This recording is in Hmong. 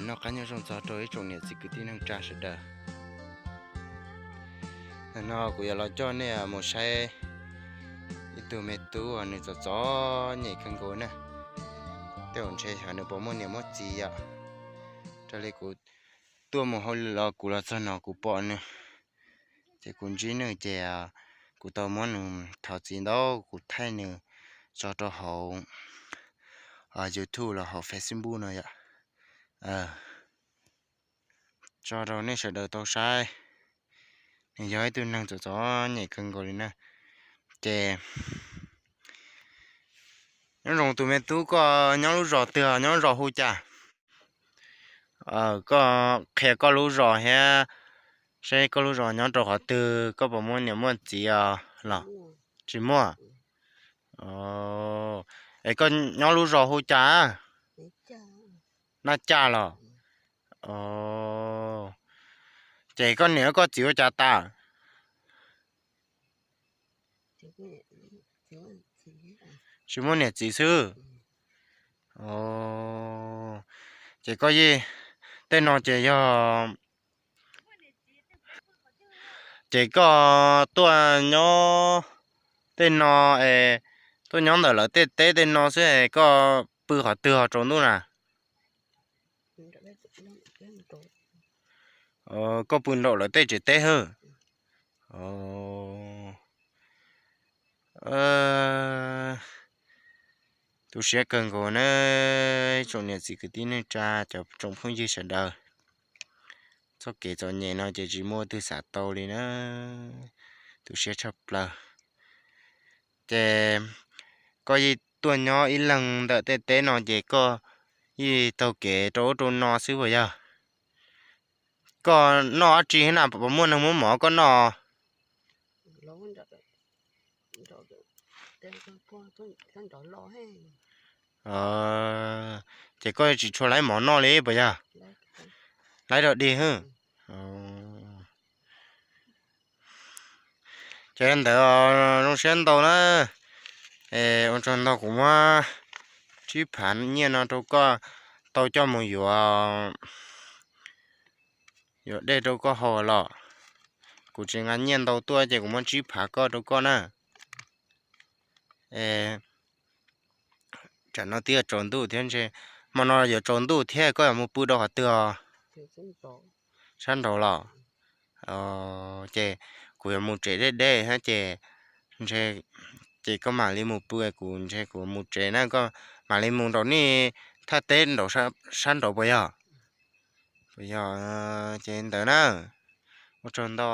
Noj qab nyob zoo txog rau ib tsoom niam txiv kwv tij neej tsa sawv daws. Nim no kuv yuav los coj nej mus saib ib tug me tub uas nws txom txom nyem kawg nkaus na. Tej zaum ntshe xyov nws puas muaj niam muaj txiv yom. Raws li kuv tuaj mus hauj lwm los kuv los txog no kuv pom nws, ces kuv ntsib nws ces kuv tau muab nws thov txim ntau, kuv thaij nws tso rau hauv YouTube los hauv Facebook no yom, tso rau nej sawv daws tau saib. Nws yog ib tug neeg txom txom nyem kawg nkaus li na. Ces nyob zoo tus me tub, koj nyob lub zos twg, nyob lub zos hu cas? Koj qhia koj lub zos thiab, seb koj lub zos nyob rau qhov twg, koj puas muaj niam muaj txiv os los? Tsis muaj. Es koj nyob lub zos hu cas? Naj Caj los? Ces koj niam koj txiv ua cas tas? Tsis muaj niam txiv xwb. Ces koj yeej, tej no ces yog, ces koj tuaj nyob tej no es, tuaj nyob ntawm lawv tej teb tej no xwb es koj pw qhov twg ho tsaus ntuj na? Koj pw nraum lawv tej tsev teb hwb. Tu siab kawg nkaus na, tsoom niam txiv kwv tij neej tsa, cov tsoom phooj ywg sawv daws. Txoj kev txom nyem no ces tsis muaj leej twg xav tau li na. Tu siab tshaj plaws. Ces koj yeej tuaj nyob ib leeg ntawm tej teb no ces koj yeej taug kev rau ub rau no xwb puas yog? Koj noj dab tsi na, puas muaj neeg muab mov koj noj? Ces koj tsis tshua laib mov noj li puas yog? Laib dog dig hwb. Ces ntawd zoo siab ntau na. Ua tsaug ntau, kuv muab tsib phav nyiaj no rau koj tau coj mus yuav, yuav dej rau koj haus los. Kuv tsis nqa nyiaj ntau tuaj ces kuv muab tsib phav koj rau koj na. Tsam no twb yuav tsaus ntuj thiab ntshe, hmo no yuav tsaus ntuj thiab, koj yuav mus pw rau qhov twg os? Sab nraud los? Ces kuv yuav mus tsev deb deb thiab ces ntshe, ces koj mam li mus pw, kuv ntshe kuv mus tsev na, koj mam li mus nraum nej thaj teb nraud sab nraud puas yog? Puas yog? Ces ntawd na, ua tsaug ntau.